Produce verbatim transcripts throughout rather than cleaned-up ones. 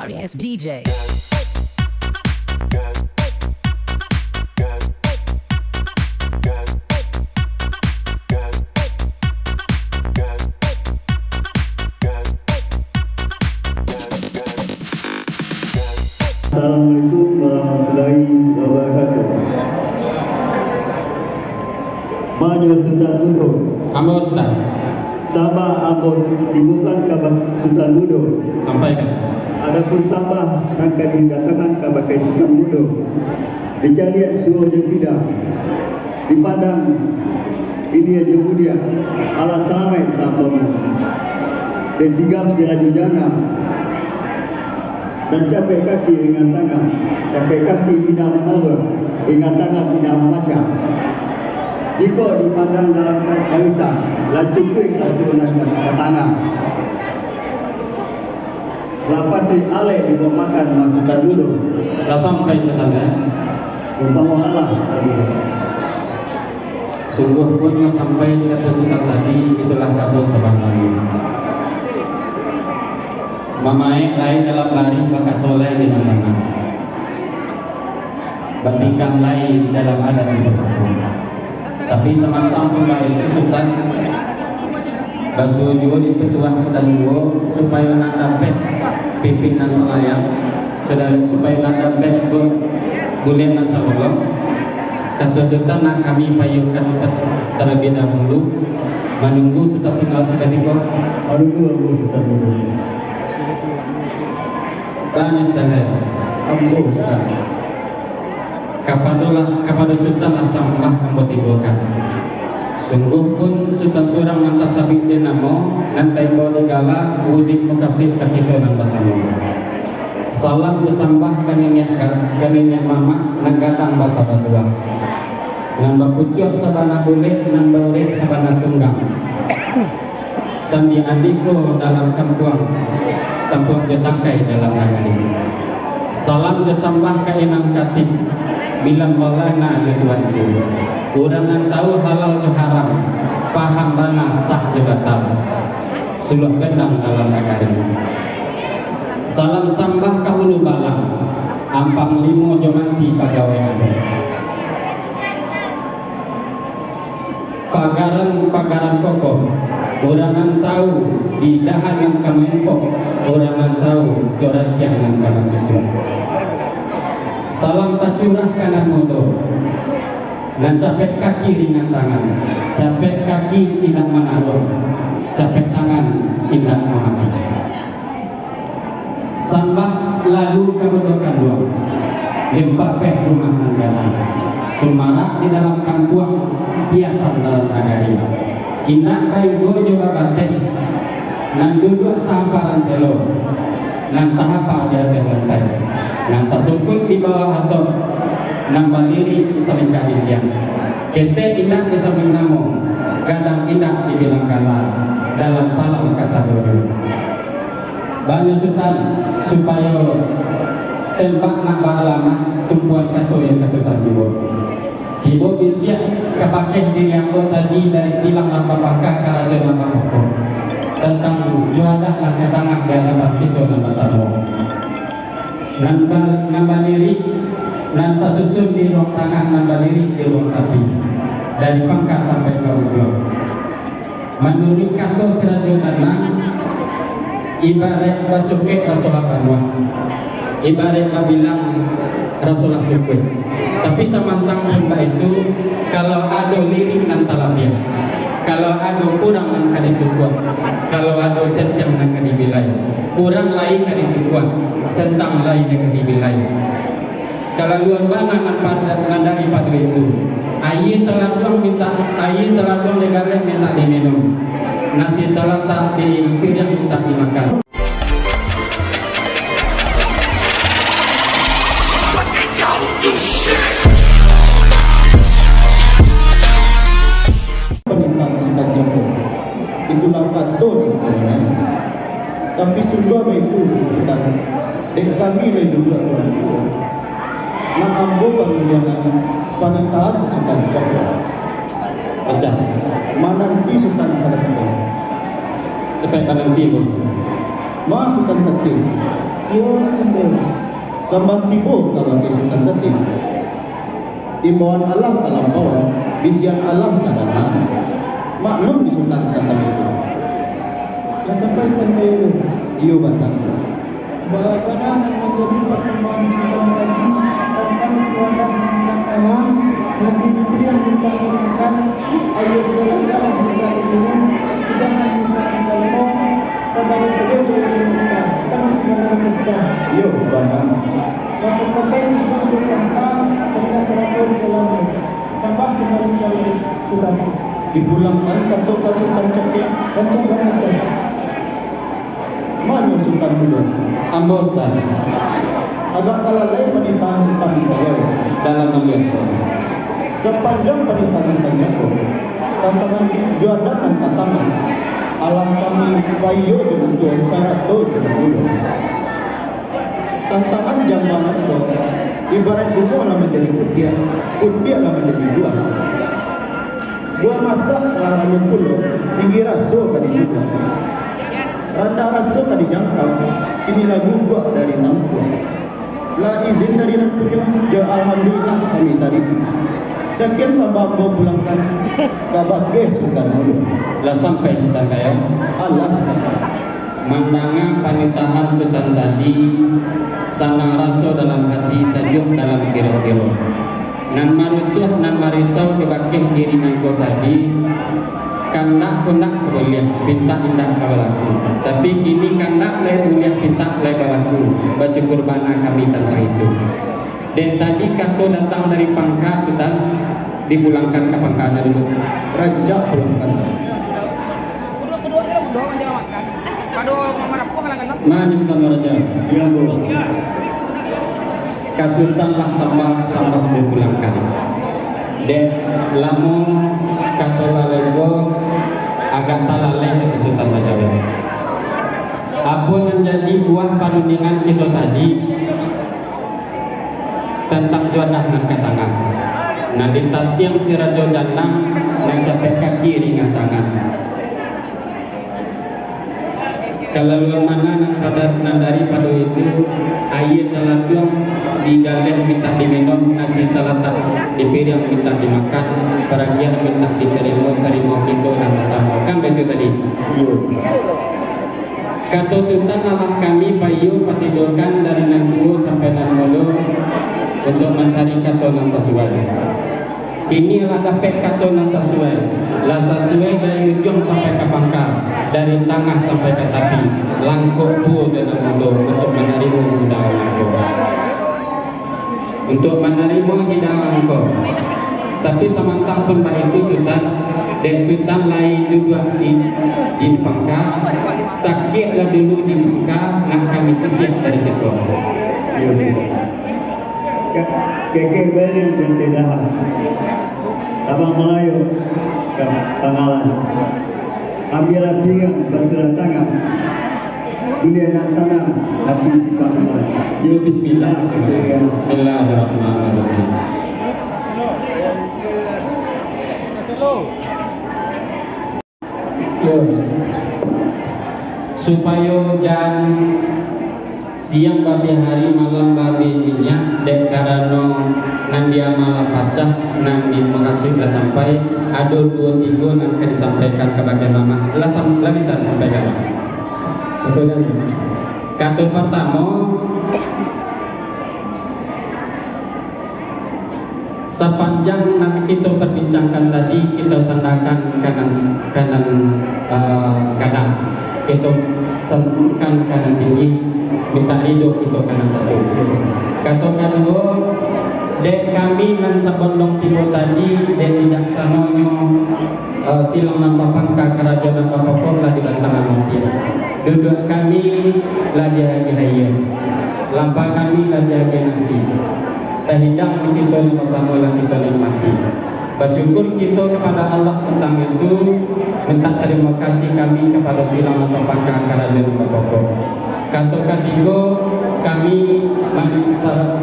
P S D J. Assalamualaikum warahmatullahi wabarakatuh. Manyo Sutan Budo. Ambo Sutan. Sambah ambo tibokan ka Sutan Budo. Sampaikan. Adapun sambah nan ka didatangkan kabake Sutan Budo, dicaliak suo jo kida, dipandang ilia jo budiak, alah salamaik sampamo. Dek sigap si rajo janda, dan capek kaki ringan tangan, capek kaki indak manaruah, ringan tangan indak mamacah. Jikok dipandang dalam ka-, kaisah, lah cukuik ka sunakan ka tanah. Lah patuik alek dibao makan mah Sutan Budo. Lah sampai Sutan, eh? Umpamo alah tadi. Sungguahpun lah sampai kato Sutan tadi, itulah kato sabananyo. Mamaek lai dalam barih, bakato lai di nan tangah. Batingkah lai dalam adat di pusako. Tapi samantang pun baitu, Sutan, basuo juo di patuah Sutan juo, supayo nak dapek pipin nan salayang, sudah, supayo nak dapek bu-, buliah nan sagolong. Kato Sutan, nak kami payuahkan ter-, terlebih dahulu, manunggu Sutan saka-, sakatiko. Manunggu ambo Sutan dulu. Banyak Sutan, eh? Ambo Sutan. Kapadolah, kapado Sutan lah sambah ambo tibokan. Sungguahpun Sutan surang nan tasabuik di namo, nan taimbau di gala, wujud mukasuik takito nan basamo. Salam jo sambah ka niniak ga-, ka niniak mamak nan gadang basa batuah, nan bapucuak sabana bulek, nan baurek sabana tunggang. Sandi andiko dalam kampuang, tampuak jo tangkai dalam nagari. Salam jo sambah ka Imam Katib, bilang maulana jo tuanku. Urang nan tahu halal jo haram, paham bana sah jo batal. Suluah bendang dalam nagari. Salam sambah ka Hulu Balang, ampang limo jo manti pagawai adat. Pagaran-pagaran kokoh, urang nan tahu di dahan nan ka maempok, urang nan tahu jo rantiang nan ka mancucuak. Salam tacurah ka nan mudo, nan capek kaki ringan tangan, capek kaki indak manaruah, capek tangan indak mamacah. Sambah lalu ka Bundo Kanduang, limpapeh rumah nan gadang, sumarak di dalam kampuang, hiasan dalam nagari. Indak bainggo jo babateh, nan duduak sahamparan selo, nan tahapa di ateh lantai, nan tasungkuik di bawah atok, nan balirik di salingka dindiang. Ketek indak disabuik namo, gadang indak dibilang gala, dalam salam kasadonyo. Banyo Sutan, supayo tembak nak baalamat, tumpuan kato yo ka Sutan juo. Tibo bisiak ka pakeh diri ambo tadi dari silang nan bapangka karajo nan bapokok, tantang juadah nan ka tangah di adapan kito nan basamo. Nan ba-, nan balirik, nan tasusun di ruang tangah, nan balirik di ruang tapi, dari pangka sampai ka ujuang. Manuruik kato si Rajo Canang, ibaraik basukek rasolah panuah, ibaraik babilang rasolah cukuik. Tapi samantang pun baitu, kalau ado lirik nan talabiah, kalau ado kurang nan ka ditukuak, kalau ado sentiang nan ka dibilai, kurang lai ka ditukuak, sentiang lai nan ka dibilai. Kalaluan bana nan pada, nan daripado itu. Aia taladuang mintak, aia taladuang di galeh mintak diminum. Nasi talatak di piriang mintak dimakan. Panitang Sutan Cokor. Itulah kato nan sabananyo. Tapi sungguah baitu, Sutan, dek kami lai duduak tuanku. Nak ambo panuliangan panitahan Sutan Cokor. Pacah. Mananti Sutan sakatiko. Sapai pananti, Bos. Ma Sutan Satin. Iyo, Sutan Teh. Sambah tibo kabake Sutan Satin. Imbauan alah talampauan, bisiakan alah tadanga. Maklum di Sutan tantang itu. Lah sampai Sutan Teh tu? Iyo, bana. Ba-, bana nan manjadi pasambahan Sutan tadi tantang juadah mintak tangan, nasi dibari mintak dimakan, aia di dalam galah mintak diminum, hidangan mintak ditarimo, sabana sajo jo Sutan, kan itu bana kata Sutan. Iyo, bana. Maso pakai ujung jo pangka, pangka sarato di dalamnyo. Sambah kumbali ka Sutan. Dipulangkan kato ka Sutan Cakek. Rancak bana, Sutan. Ma nyo Sutan Mudo? Ambo, Sutan. Agak talalai panitahan Sutan Mudo. Dalam nan biaso. Sapanjang panitahan Sutan Cako, tantangan juadah nan ka tangah, alah kami paiyo jo Mudo sarato jo Mudo. Tantangan jambanan ko, ibaraik bungo lah manjadi putiak, putiak lah manjadi buah. Buah masak lah ranum pulo, tinggi raso ka dijujuak. Randah raso ka dijangkau, kini lah guguak dari tampuak. Lah izin dari nan punyo, jo alhamdulillah kami tarimo. Sakian sambah ambo pulangkan kabake Sutan Mudo. Lah sampai Sutan Kayo? Alah, Sutan Kayo. Mandanga panitahan Sutan tadi, sanang raso dalam hati, sajuak dalam kiro-kiro. Nan marusuah, nan marisau kabakeh diri nangko tadi, kandak ko ndak ka buliah, pintak indak ka balaku. Tapi kini kandak lai buliah, pintak lai balaku. Basyukur bana kami tantang itu. Dek tadi kato datang dari pangka, Sutan, dipulangkan ka pangkanyo dulu. Rancak pulangkan. Ma nyo Sutan Marajo? Iyo, Ambo. Ka Sutan lah sambah, sambah dipulangkan. Dek lamo kato balenggo, agak talalai kato Sutan bajawek. Apo nan jadi buah parundingan kito tadi? Tantang juadah nan ka tangah, nan ditatiang si Rajo Janang, nan capek kaki ringan tangan. Kalaluan mana nan pada, nan daripado itu, aia taladuang di galeh mintak diminum, nasi talatak di piriang mintak dimakan, paragiahan mintak ditarimo, tarimo kito nan basamo. Kan baitu tadi? Iyo. Kato Sutan, alah kami paiyo patidokan dari nan tuo sampai nan mudo untuak mancari kato nan sasuai. Kini lah dapek kato nan sasuai, lah sasuai dari ujuang sampai ka pangka, dari tangah sampai ka tapi, langkok pulo jo nan mudo untuak manarimo hidangan nangko. Untuak manarimo hidangan ko. Tapi samantang pun baitu, Sutan, dek Sutan lai duduak di, di pangka, takiaklah dulu di pangka, nak kami sisiah dari siko. Iyo, Sutan. Ka-, kekek bareng jo teh dahan. Tabang malayo ka Pangalan. Ambiaklah piriang basulah tangan. Buliah nak sanang ati si Pangalan. Yo, bismillah. Bismillahirrahmanirrahim. Supayo jan siang babeh ari, malam babeh niniak, dek karano nan diama lah pacah, nan dimukasuik lah sampai, ado duo tigo nan ka disampaikan kabake mamak. Lah sam-, lah bisa disampaikan, Mak? Apo nan? Kato partamo, Sapanjang nan kito parbincangkan tadi, kito sandakan ka nan, ka nan, eh, gadang. Kito santukan ka nan tinggi, mintak rido kito ka nan satu. Kato kaduo, dek kami nan sabondong tibo tadi, dek bijaksanonyo, eh, silang nan bapangka, karajo nan bapokok lah dibantangan lampiang. Duduak kami lah diagiah aia, lapa kami lah diagiah nasi. Tahidang di kito nan basamo lah kito nikmati. Basyukur kito kapado Allah tantang itu, mintak tarimo kasih kami kapado silang nan bapangka, karajo nan bapokok. Kato katigo, kami man-, sar-,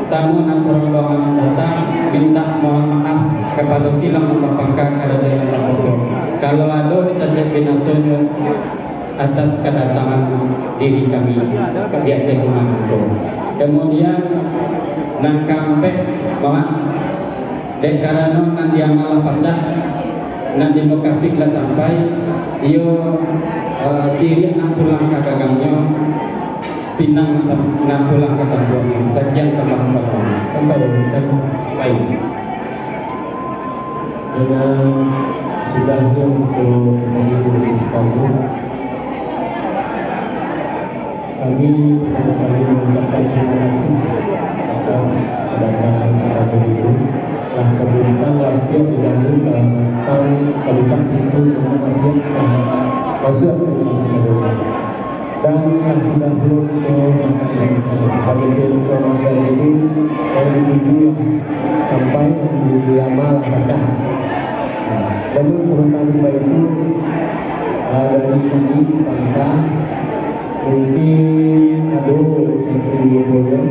tamu nan sarombongan datang, mintak mohon maaf kapado silang nan bapangka, karajo nan bapokok. Kalau ado cacek binasonyo, atas kadatangan diri kami ka di ateh rumah nangko. Kamudian, nan kaampek, mama, dek karano nan di ama lah pacah, nan di mukasuik lah sampai, iyo, eh, siriah nan pulang ka gagangnyo, pinang nan pulang ka tampuaknyo. Sakian, sambah. Sampai, Ustaz. Baik. Dengan sudahnya untuk kami di sepatu, kami pertama sekali mengucapkan terima kasih atas kedatangan sepatu itu. Lah, kemudian latihan tidak lupa tentang kebuka pintu rumah latihan, masuk ke dalam saluran. Dan yang sudah turun ke bagi kelompok dari itu, dari tujuh sampai di lama lah pacah. Namun sementara itu, ah, dari kami sepangka, mungkin ada satu dua orang.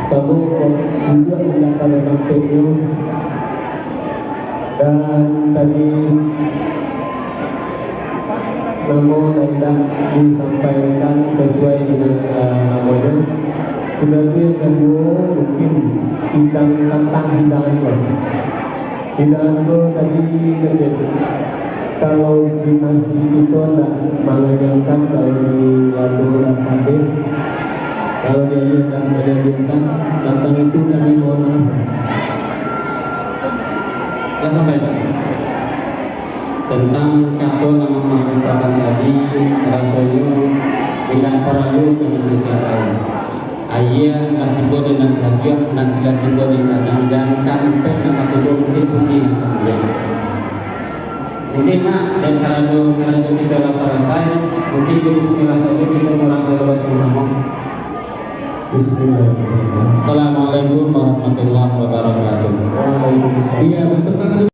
Pertama, kok duduk indak pada tampeknyo, dan tadi namo nan indak disampaikan sesuai dengan, eh, namonyo. Sudah tu, yang kaduo, mungkin bidang, tantang bidang tu. Bidang tu tadi, kecek, kalau di masjid itu ndak mangajarkan, kalau di lagu ndak pandai, kalau di alun ndak mangajarkan, tantang itu kami mohon maaf. Lah sampai, Pak? Tantang kato nan mangatakan tadi, rasonyo indak paralu kami sesalkan. Aia lah tibo di nan sajuak, nasi lah tibo di nan anjang, kaampek nan katibo mungkin puji nan kambiang. Mungkin, Mak, dek karano karajo kito lah salasai, mungkin jo bismillah sajo kito murah sajo basamo-samo. Bismillahirrahmanirrahim. Assalamualaikum warahmatullahi wabarakatuh. Waalaikumsalam. Iya, bertepuk tangan.